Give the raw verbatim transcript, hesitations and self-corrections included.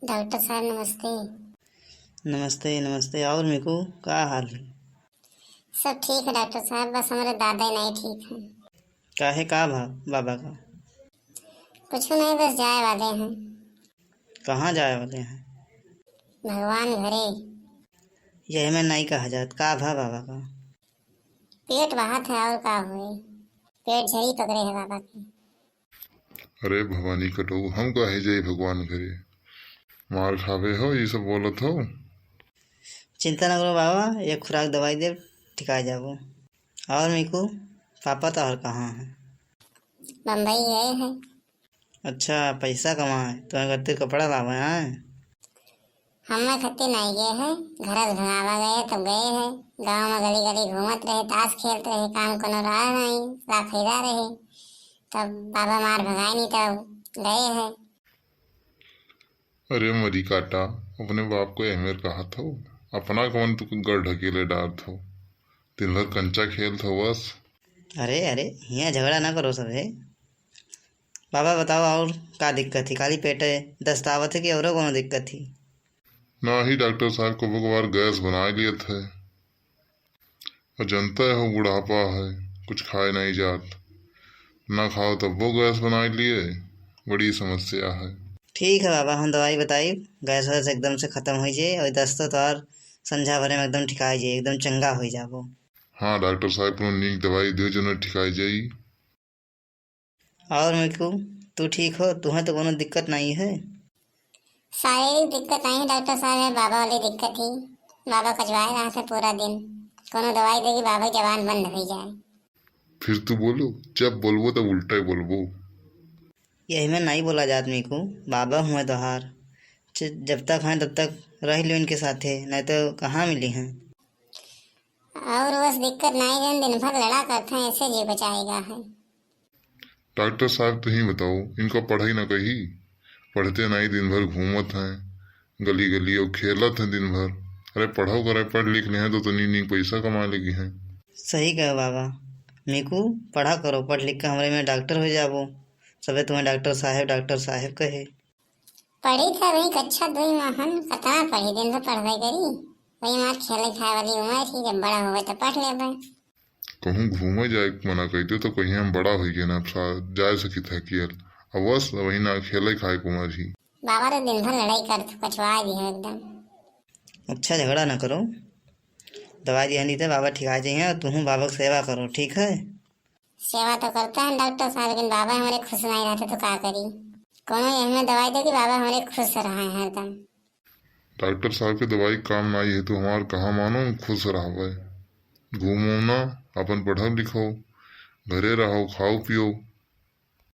डॉक्टर साहब, नमस्ते। नमस्ते, नमस्ते। और मीकू, का हाल है? सब ठीक है डॉक्टर साहब, बस हमरे दादा ही नहीं ठीक है। काहे, का भा बाबा का? कुछ नहीं, बस जाए वाले हैं। कहाँ जाए वाले हैं? भगवान घरे। यही में नहीं कहा जात, का भा बाबा का? पेट बहात है और का होए, पेट झड़ी पकड़े है बाबा के। अरे भवानी कटऊ, हम काहे जाई भगवान घरे? मार खावे हो, ये सब बोलत हो। चिंता न करो बाबा, एक खुराक दवाई देब, ठिकाइ जाबो। और मीकू, पापा तोहर कहाँ हैं? बम्बई गए हैं। अच्छा, पैसा कमाए, तुम्हें खातिर कपड़ा लावे हैं? हमें खातिर नहीं गए हैं, घर से भगावा गए तब गए हैं। गाँव में गली गली घूमत रहे, ताश खेलत रहे, काम कोनो रहा नहीं, लापरवाह रहे। तब बाबा मार भगाए नहीं तब गए हैं। अरे मरी काटा, अपने बाप को अहमेर कहत हो, अपना कौन तू घर ढकेले डारत हो, दिन भर कंचा खेलत हो बस। अरे, अरे, हियाँ झगड़ा ना करो सभे। बाबा बताओ और का दिक्कत थी? खाली पेटे दस्त आवत है कि औरो कोनो दिक्कत थी? ना ही डॉक्टर साहब, कबो कबार गैस बनाए लियत है। और जनता है हो बुढ़ापा है, कुछ खाए नहीं जात, ना खाओ तब वो गैस बनाए लिए, बड़ी समस्या है। ठीक है बाबा, हम दवाई बताई, गैस वैस एकदम से खत्म हो जाए और दस्त तो और संझा भरे में एकदम ठिकाई जाए, एकदम चंगा हो जाबो। हाँ डॉक्टर साहब, कोनो नीक दवाई दियो जो न ठिकाई जाई। और मीकू, तू ठीक हो? तुहें तो कोनो दिक्कत नहीं है? शारीरिक दिक्कत नहीं डॉक्टर साहब, है बाबा वाली दिक्कत ही। बाबा कचवाए रहा था पूरा दिन, कोनो दवाई देगी बाबा की जबान बंद हो जाए। फिर तू बोलो, जब बोलबो तब उल्टा ही बोलबो। यही में नहीं बोला जात मीकू, बाबा हुए तोहार। च-, जब तक हैं तब तक रह लियो इनके साथे, नहीं तो कहाँ मिली हैं। और बस दिक्कत नहीं जन दिन भर लड़ा करते हैं, ऐसे जी बचाएगा है। डॉक्टर साहब, तुहीं बताओ, इनका पढ़ाई ना कही? पढ़ते नहीं, दिन भर घूमत हैं गली गली और खेलत हैं दिन भर। अरे पढ़ो करे, पढ़ लिख ले हैं तो तनी नीक पैसा कमाए लगी हैं। सही कहे बाबा, मीकू पढ़ा करो, पढ़ लिख के हमरे में डॉक्टर हो जाबो, सबे तुम्हें डॉक्टर साहेब, डॉक्टर साहेब कहे। पढ़ी था वही कक्षा दुई में हन, कतना पढ़ी, दिन भर पढ़बे करी। वही हमार खेले खाए वाली उम्र थी, जब बड़ा होबे तो पढ़ लेबे। कहूँ घूमे जाए के मना कह दे तो कहीं हम बड़ा हो गए ना, अब सा-, जाए सकी था कियल। अब बस वही ना खेले खाए के उम्र ही। बाबा तो दिन भर लड़ाई कर, कचवा दिया एकदम। अच्छा झगड़ा ना करो, दवाई दिया नहीं तो बाबा ठिका जाइए और तुम बाबा की सेवा करो, ठीक है? सेवा तो करता है डॉक्टर साहब, लेकिन बाबा हमारे खुश नहीं रहते तो का करी? कोनो ये हमें दवाई दे कि बाबा हमारे खुश रहा है हरदम। डॉक्टर साहब के दवाई काम नहीं है तो हमार कहाँ मानो, खुश रहवे। घूमो ना, अपन पढ़ो लिखो, घरे रहो, खाओ पियो,